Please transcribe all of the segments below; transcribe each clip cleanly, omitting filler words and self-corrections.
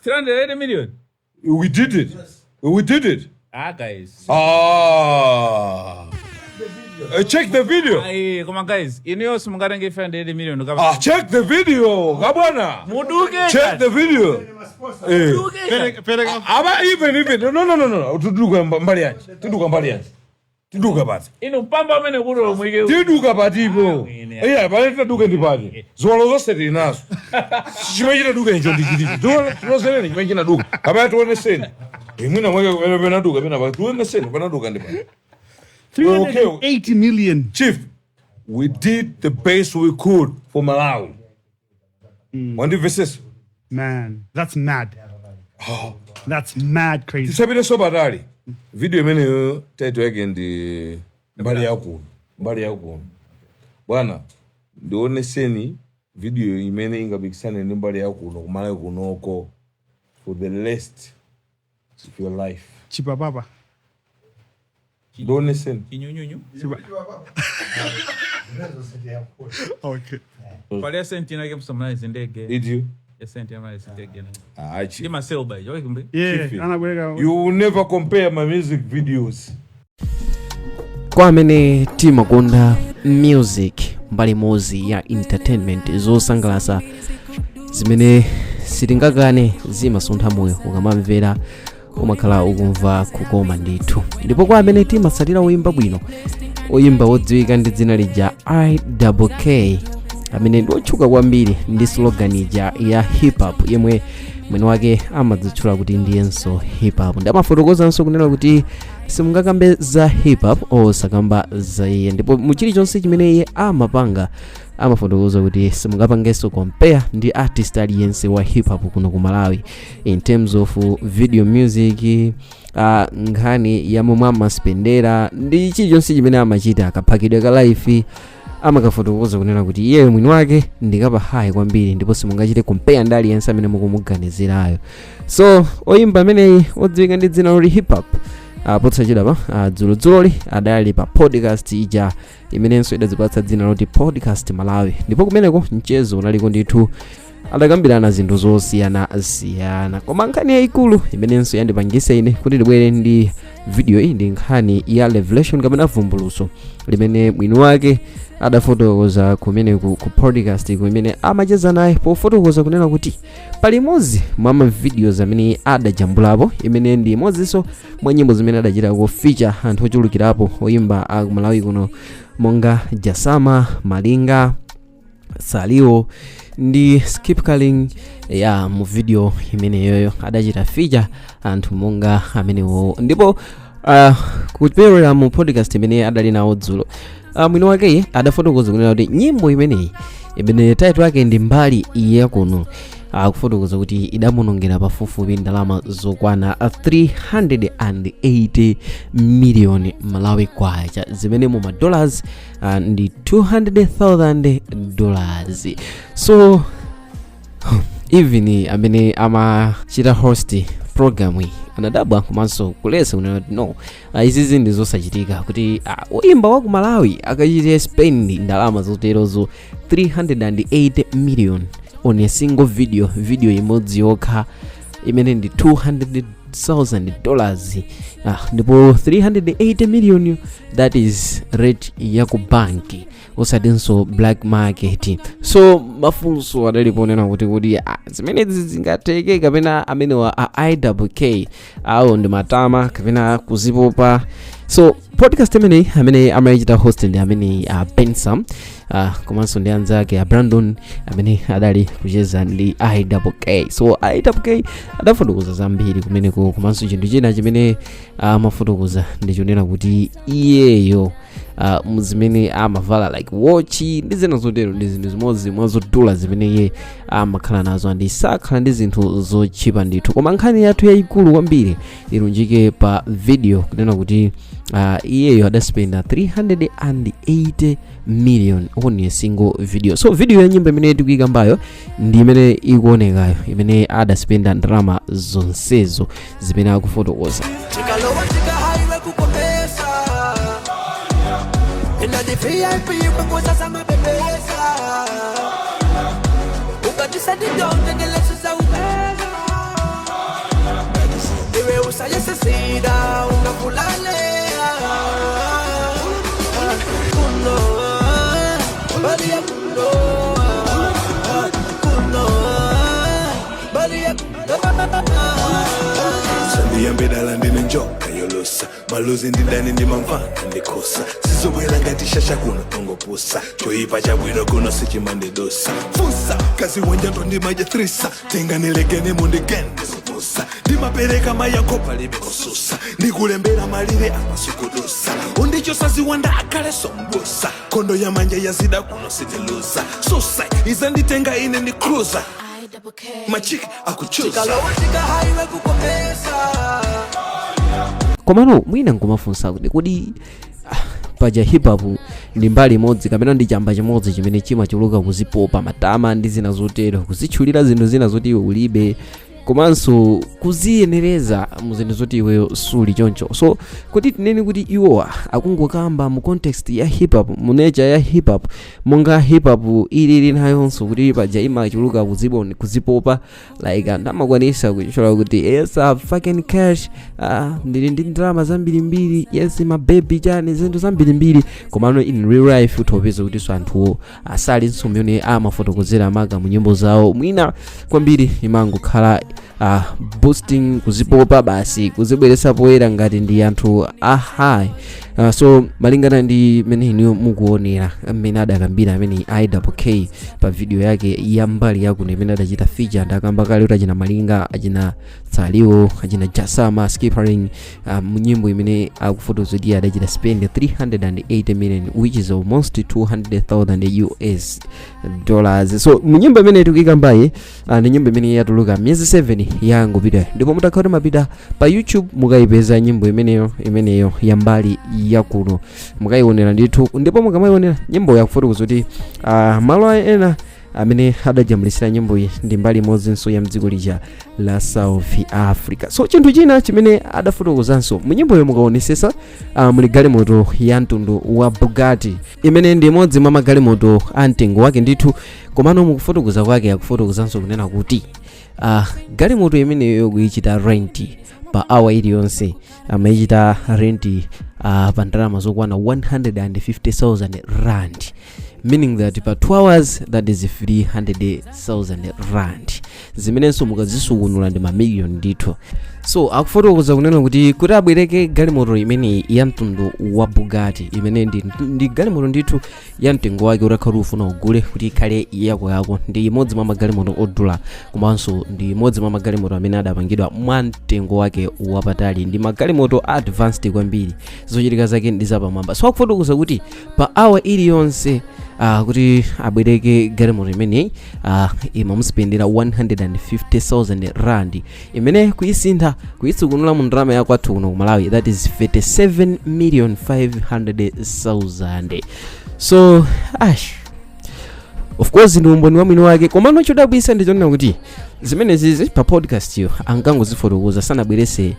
380 million. We did it. We did it. Ah, guys. Ah. Check the video. Ayi, koma guys, inuyo simungatenge 380 million ukapa. Ah, check the video. Kabwana. Muduke. Check the video. Eh. Muduke. Pereka. Aba even no. Tuduka mbali yanji. Tuduka mbali yanji. Tiduka pati. Inu mpamba amene kuti mwike. Tiduka patipo. Mwine. Iya, pale titaduka ndi pati. Ziwalo zonse tili nazo. Chimene chinaduka icho ndi chitichi. Tioneseni chimene chinaduka. Kapena tioneseni. Imwina mwake pena penaduka pena pa. Tioneseni panaduka ndi pati. Okay. 380 million. Chief, we did the best we could for Malawi. Wandimvesesa? Man, that's mad. That's mad crazy. Tisapite patali. Video imeneyo title yake ndi "Mbali Yakuno". Mbali Yakuno. Bwana, ndioneseni video imene ingapikisane ndi "Mbali Yakuno" kumalawi kunoko for the rest of your life. Chipapapa. Ndioneseni. Chinyunyunyu. Okay. Pali senti inake msamalize ndege. Did you? Senti amalize ndege. Ah, chief. Ndi maselba icho kumbe. Yeah, Chief. anabweka. You will never compare my music videos. Kwa amene timakonda music, mbali imodzi ya entertainment, zosangalatsa zimene sitingakane zimasuntha moyo, ukamamvera umakhala ukumva kukoma ndithu. Ndipo kwa amene timatsatira oyimba bwino, oyimba wodziwika ndi dzina lija IWK, amene ndi otchuka kwambiri ndi slogan ija ya hip hop, yemwe mwini wake amadzitchula kuti ndiyenso hip hop, ndi amafotokozanso kunena kuti simungakambe za hip hop osakamba za iye, ndipo mu chilichonse chimene iye amapanga amafotokoza kuti simungapangenso compare ndi artist aliyense wa hip hop kuno ku Malawi in terms of video music, nkhani ya momwe amaspendera ndi chilichonse chimene amachita, kaphakidwe ka life. Amakafotokoza kunena kuti iyeyo mwini wake ndikapa high kwambiri ndipo simungachite compare ndi aliyense amene mukumuganizirayo. So oyimba ameneyi odziwika ndi dzina loti Hip Hop, posachedwapa, dzulodzuloli adali pa podcast ija imenenso idadzipatsa dzina loti Podcast Malawi, ndipo kumeneko mchezo unaliko ndithu, adakambirana zinthu zosiyanasiyana. Koma nkhani yayikulu imenenso yandipangisa ine kuti ndibwere ndi video iyi ndi nkhani ya revelation kapena vumbulutso limene mwini wake adafotokoza kumeneku ku podcast kumene amacheza naye, pofotokoza kunena kuti pali imodzi mwa ma videos amene adajambulapo, imene ndi imodzinso mwa nyimbo zimene adachita ku feature anthu ochulukirapo oyimba a kumalawi kuno monga Jasama Malinga, Saliwo ndi Skip Kaling. Ya mu video imeneyoyo adachita feature anthu monga amenewo, ndipo kupyolera mu podcast imene adali nawo dzulo, mwini wake adafotokoza kunena kuti nyimbo imeneyi, imene title yake ndi "Mbali Yakuno", akufotokoza kuti idamunongera pafupifupi ndalama zokwana 380 million Malawi kwacha, zimene mu madollars ndi $200,000. So even amene amachita host program iyi anadabwa komanso kulesa kunena kuti no, izizi ndi zosachitika kuti oyimba wa ku Malawi akachite spend ndalama zoterozo, 380 million on a single video, video imodzi yokha imene ndi $200,000. Ndipo 380 million, that is rate ya ku banki, osatinso black market. So mafunso adalipo onena kuti zimenezi zingatheke kapena amenewa a IWK awo ndi matama kapena kuzipopa. So podcast imeneyi amene amayichita host ndi amene Bensam, komanso ndi anzake a Brandon amene adali kucheza ndi IWK. So IWK adafotokoza zambiri kumeneko, komanso chinthu china chimene amafotokoza ndi chonena kuti iyeyo muzimene amavala, like watch ndi zina zotero, ndi zinthu zimodzi mwazodula zimene iye amakhala nazo, and sakhala ndi zinthu zotchipa ndithu. Koma nkhani yathu yayikulu kwambiri ilunjike pa video, kunena kuti iyeyo adaspenda 380 million on a single video. So video ya nyimbo imene tikuyikambayo ndi imene ikuonekayo, imene adaspenda ndalama zonsezo zimene akufotokoza. Chikalowa chika highway kukomesa. Ina the VIP kukusasa mabebesa. Ukatisa didonte ngelesiza ubeza. Usayesesida ungafulale kuno bali ya kuno kuno bali ya kuno. Sandiyambedala, ndine njoka yolusa maluzi, ndidani ndimamvana ndikosa sizobwera ngati shasha kuno tongopusa choipa chabwino kuno sichimandidusa fusa kazi wanja ndimaja 3 tenganilegene mundigende kupusa ndimapereka mayankho palibe kususa ndikulembera malire apasukudusa undichosa ziwanda akhale sombusa kondo ya manja yazida kuno sitilusa suicide izanditenga ine ndi cruiser machiki akuchuza. Tikalowa highway kukomesa. Komano mwina nkumafunsa kuti kodi paja hip hop ndi mbali imodzi kapena ndi chamba chimodzi chimene chimachuluka kuzipopa matama ndi zina zotero, kuzitchulira zinthu zina zoti iwe ulibe komanso kuziyenereza mu zinthu zoti iweyo suli choncho. So kuti tinene kuti iwowa akungokamba mu context ya hip hop, mu nature ya hip hop, monga hip hop ilili nayonso kuti paja imachuluka kuzipopa, like anthu amakwanisa kuchula kuti, "Yes, I have fucking cash, ndili ndi ndalama zambirimbiri, yes, mabebi, chani, zinthu zambirimbiri." Komano in real life utopeza kuti so anthuwo asalinso mmene amafotokozera maka mu nyimbo zawo. Mwina kwambiri imangokhala boasting, kuzipopa basi, kuzibweretsa poyera ngati ndi anthu a high. So malingana ndi mmene iniyo mukuonera mmene adakambira amene IWK pa video yake ya mbali yakuno imene adachita feature, ndakamba kale kuti achina Malinga, achina Tsaliwo, achina Jasama Skippering, mu nyimbo imene akufotokoza kuti adachita spend 380 million, which is almost 200,000 US dollars. So mu nyimbo imene tikuikambayi, ndi nyimbo imene yatuluka miyezi 7 yangopita, ndipo mutakhala kuti mapita pa YouTube mukayipeza nyimbo imeneyo ya mbali yakuno, mukayionera ndithu. Ndipo mukamayionera nyimbo yakufotokoza kuti malo ena amene adajambulitsira nyimbo iyi ndi mbali imodzinso ya mdziko lija la South Africa. So chinthu china chimene adafotokozanso mu nyimboyo, mukaonesesa, muli galimoto ya mtundu wa Bugatti imene ndi imodzi mwa magalimoto a mtengo wake ndithu. Komano mukufotokoza kwake akufotokozanso kunena kuti galimoto imeneyo kuyichita rent pa hour iliyonse amayichita rent pa ndalama zokwana 150,000 rand, meaning that pa 2 hours that is 300,000 rand, zimenenso mukazisukunula ndi mamiliyoni ndithu. So akufotokoza kunena kuti abwereke galimoto imeneyi ya mtundu wa Bugatti, imene ndi galimoto ndithu ya mtengo wake, utakhala ufuna ugule kuti ikhale yako yako, ndi imodzi mwa magalimoto odula komanso ndi imodzi mwa magalimoto amene adapangidwa mwa mtengo wake wapatali, ndi magalimoto advanced kwambiri, zochitika zake ndi zapamwamba. So akufotokoza kuti pa hour iliyonse, kuti abwereke galimoto imeneyi, imamusipendera 150,000 rand, imene kuyisintha, kuyitsukunula mu ndalama ya kwathu kuno ku Malawi, that is 37 million 500,000. So ash, of course ndi umboni wamwini wake. Komano chodabwitsa ndi chonena kuti zimenezizi pa podcast yo angangozifotokoza, sanabwerese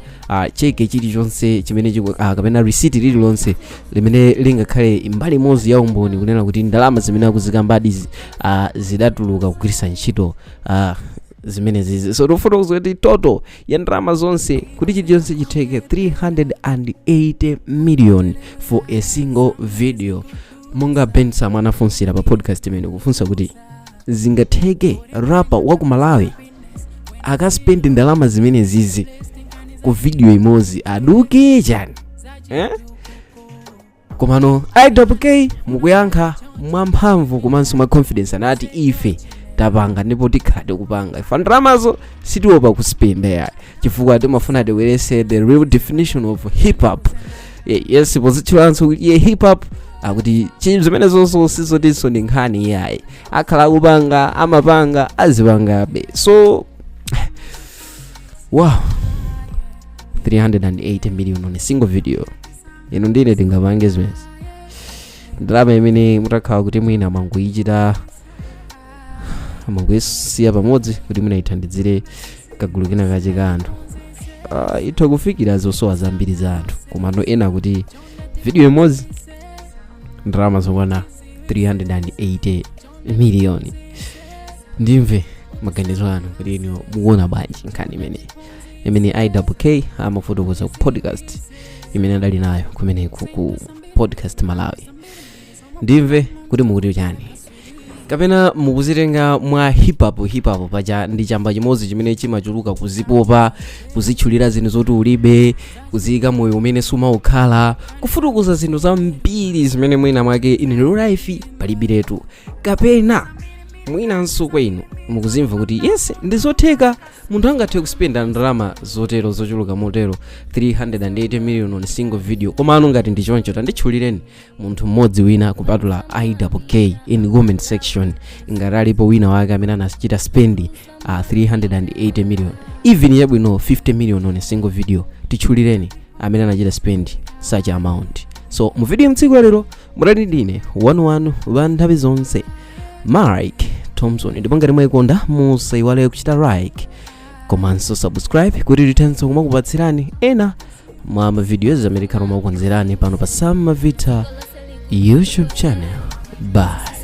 cheke chilichonse chimene kapena receipt lililonse limene lingakhale mbali imodzi ya umboni kunena kuti ndalama zimene akuzikambadi zidatuluka kugwiritsa ntchito zimenezizi. So tofotokoza kuti total ya ndalama zonse kuti chilichonse chitheke, 380 million for a single video. Monga Ben Sam anafunsira pa podcast imene, kufunsa kuti zingatheke rapper wa ku Malawi akaspendi ndalama zimene zizi ku video imodzi, aduke chani, eh? Komano IWK mukuyankha mwamphamvu komanso mwa confidence anati, "Ife tapanga ndipo tikhala tikupanga. Ife ndalamazo sitiopa kuspenda yayi, chifukwa timafuna tiwerese the real definition of hip hop." Yes, pozitchulanso kuti iye hip hop, akuti chinthu zimene zonso sizotinso ndi nkhani yayi, akhala akupanga, amapanga, azipangabe. So wow, 380 million on a single video. Ino ndine tingapange zimenezi? Ndalama imene mutakhala kuti mwina mangoyichita, mangoyisiya pamodzi kuti mwina ithandizire kagulu kena kache ka anthu, itha kufikira zosowa zambiri za anthu. Komano ena kuti video imodzi ndalama zokwana 380 miliyoni. Ndimve Maganizo anu kuti inu mukuona bwanji nkhani imeneyi imene IWK amafotokoza ku podcast imene adali nayo kumeneku ku Podcast Malawi. Ndimve kuti mukuti chani, kapena mukuzitenga mwa hip hop. Hip hop paja ndi chamba chimodzi chimene chimachuluka kuzipopa, kuzitchulira zinthu zoti ulibe, kuziyika moyo umene sumaukhala, kufotokoza zinthu zambiri zimene mwina mwake in real life palibiretu. Kapena mwinanso kwa inu mukuzimva kuti yes, ndi zotheka, munthu angathe kuspenda ndalama zotero, zochuluka motero, 380 million on single video. Komano ngati ndi choncho, tanditchulireni munthu mmodzi wina kupatula IWK in comment section, ngati alipo wina wake amene anachita spend 380 million, even yabwino 50 million on a single video. Titchulireni amene anachita spend such amount. So mu video mtsiku lalero mudali ndine 11 wa nthawi zonse, Mike Thompson, ndipo ngati mwayikonda musaiwale kuchita like komanso subscribe kuti tithenso kumakupatsirani ena mwa mavideos amene tikhala kumakukonzerani pano pa Sam Mavita YouTube channel. Bye.